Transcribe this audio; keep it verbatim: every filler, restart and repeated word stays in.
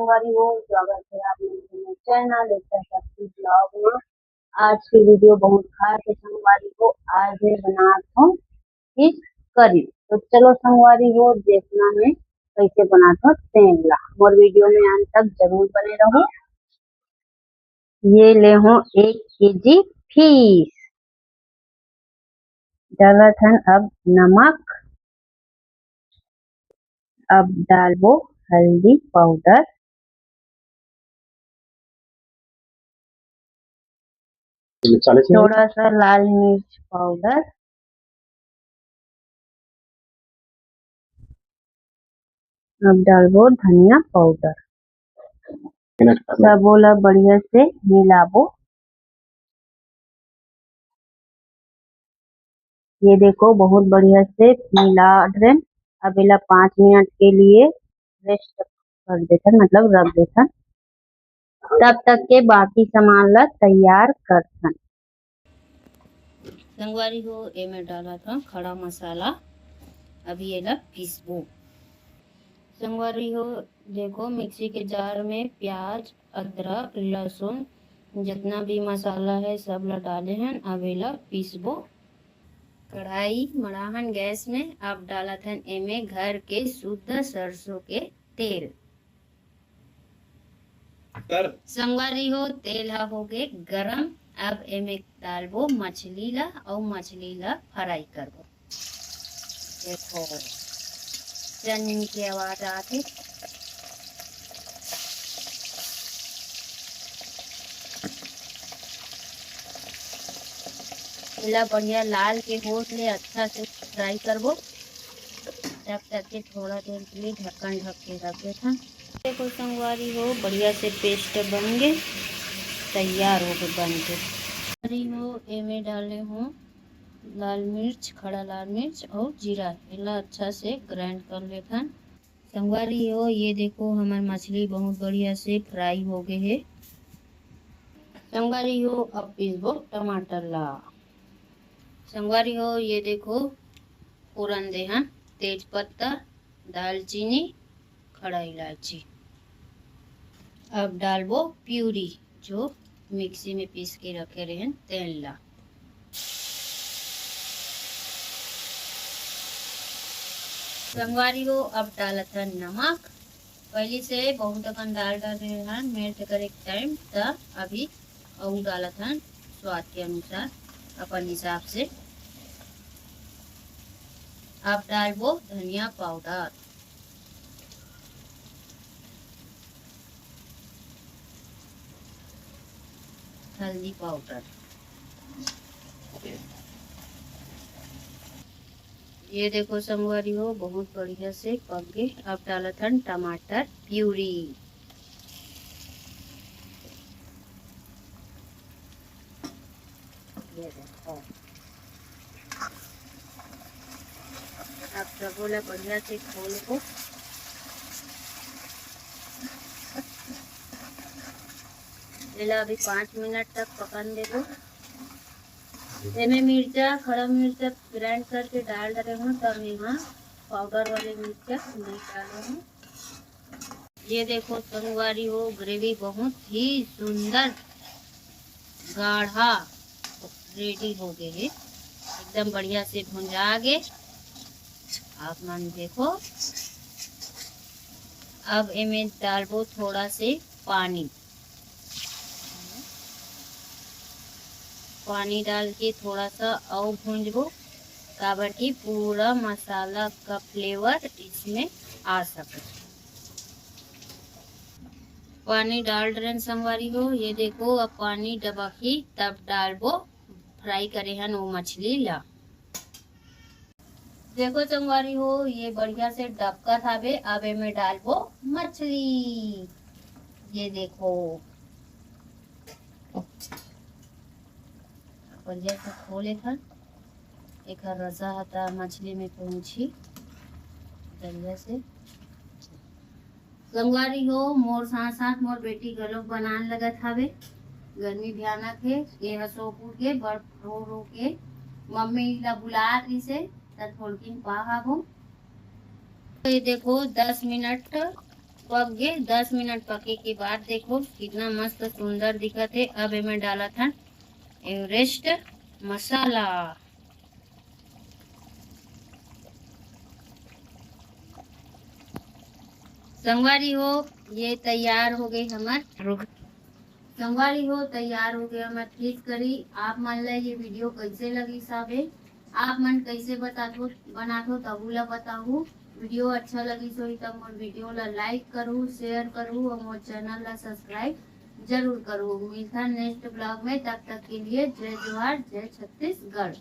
संगवारी हो, स्वागत है आप लोगों के चैनल एक तरह का ब्लॉग में। आज की वीडियो बहुत खास है संगवारी हो। आज मैं बनात हूँ फिश करी। तो चलो संगवारी हो, देखना है कैसे बनात हूँ तेन ला। मोर वीडियो में अंत तक जरूर बने रहो। ये ले हूँ एक केजी फिश। डालत हन अब नमक, अब डालबो हल्दी पाउडर, थोड़ा सा लाल मिर्च पाउडर, अब डालबो धनिया पाउडर। सबो ला बढ़िया से मिलाबो। ये देखो, बहुत बढ़िया से मिला देन। अब एला पाँच मिनट के लिए रेस्ट कर देथन, मतलब रख देथन। तब तक के बाकी सामान ला तैयार करथन। संगवारी हो, एमे डालत हन खड़ा मसाला। अभी एला पीसबो। संगवारी हो, देखो, मिक्सी के जार में प्याज, अदरक, लहसुन, जितना भी मसाला है, सब ला डाले हन। अब एला पीसबो। कढ़ाई मढ़ाहन गैस में। अब डालत हन एमे घर के शुद्ध सरसों के तेल। संगवारी हो, तेल ह होगे गरम। अब एमे डालबो मछली ला अउ मछली ला फ्राई करबो। देखो, चन्नी के आवाज आत हे। एला बढ़िया लाल के होत ले अच्छा से फ्राई करबो। तब तक के थोड़ा देर के लिए ढक्कन ढक के रख देथन। देखो संगवारी हो, बढ़िया से पेस्ट बन गे, तैयार हो गे बन के। संगवारी हो, एमे डाले हूँ लाल मिर्च, खड़ा लाल मिर्च अउ जीरा, एला अच्छा से ग्राइंड कर लेथन। संगवारी हो, ये देखो, हमर मछली बहुत बढ़िया से फ्राई हो गे हे। संगवारी हो, अब पीसबो टमाटर ला। संगवारी हो, ये देखो, फोरन दे हन, तेज पत्ता, दालचीनी, खड़ा इलायची। अब डालबो प्यूरी, जो मिक्सी में पीस के रखे रहेन, तेन ला। संगवारी हो, अब डालत हन नमक। पहली से बहुत अकन डाल डाले हन मेल्ट करे के टाइम, त अभी अउ डालत हन स्वाद के अनुसार, अपन हिसाब से। अब डालबो धनिया पाउडर, हल्दी पाउडर। ये देखो संगवारी हो, बहुत बढ़िया से पक गे। अब डालत हन टमाटर प्यूरी। ये देखो, अब सबो ला बढ़िया से खोल को एला अभी पाँच मिनट तक पकन देबो। एमे मिर्चा, खड़ा मिर्चा ग्राइंड करके डाल डरे हूँ, तब यहाँ पाउडर वाले मिर्चा नहीं डाले हूँ। ये देखो संगवारी हो, ग्रेवी बहुत ही सुंदर गाढ़ा रेडी हो गए है, एकदम बढ़िया से भुंजा गे। आप मन देखो, अब एमे डालबो थोड़ा से पानी। पानी डाल के थोड़ा सा अउ भूंजबो, काबर कि पूरा मसाला का फ्लेवर इसमें आ सके। पानी डाल डरेन संगवारी हो, ये देखो, अब पानी डबकही तब डालबो फ्राई करे हन वो मछली ला। देखो संगवारी हो, ये बढ़िया से डबकत हावे। अब एमे डालबो मछली। ये देखो, बढ़िया से खोले हन, एकर रसा ह त मछली में पहुंची बढ़िया से। संगवारी हो, मोर साथ साथ मोर बेटी घलोक बनान लगत हावे। गर्मी भयानक हे, ये ह सो उठ के बड़ रो रो के मम्मी ला बुला रिसे, त थोड़किन पाहाबो। तो ये देखो, दस मिनट पक गे। दस मिनट पके के बाद देखो कितना मस्त सुंदर दिखत हे। अब एमे डालत हन एवरेस्ट मसाला। संगवारी हो, ये तैयार हो गए हमर रुख-, संगवारी हो, तैयार हो गए हमर फिश करी। आप मन ला ये वीडियो कैसे लगिस हावे, आप मन कैसे बताथो, बनाथो, तहू ला बताहू। वीडियो अच्छा लगिस होही त मोर वीडियो ला लाइक करू, शेयर करू और मोर चैनल ला सब्सक्राइब जरूर करू। मिलथन नेक्स्ट ब्लॉग में, तब तक के लिए जय जोहार, जय छत्तीसगढ़।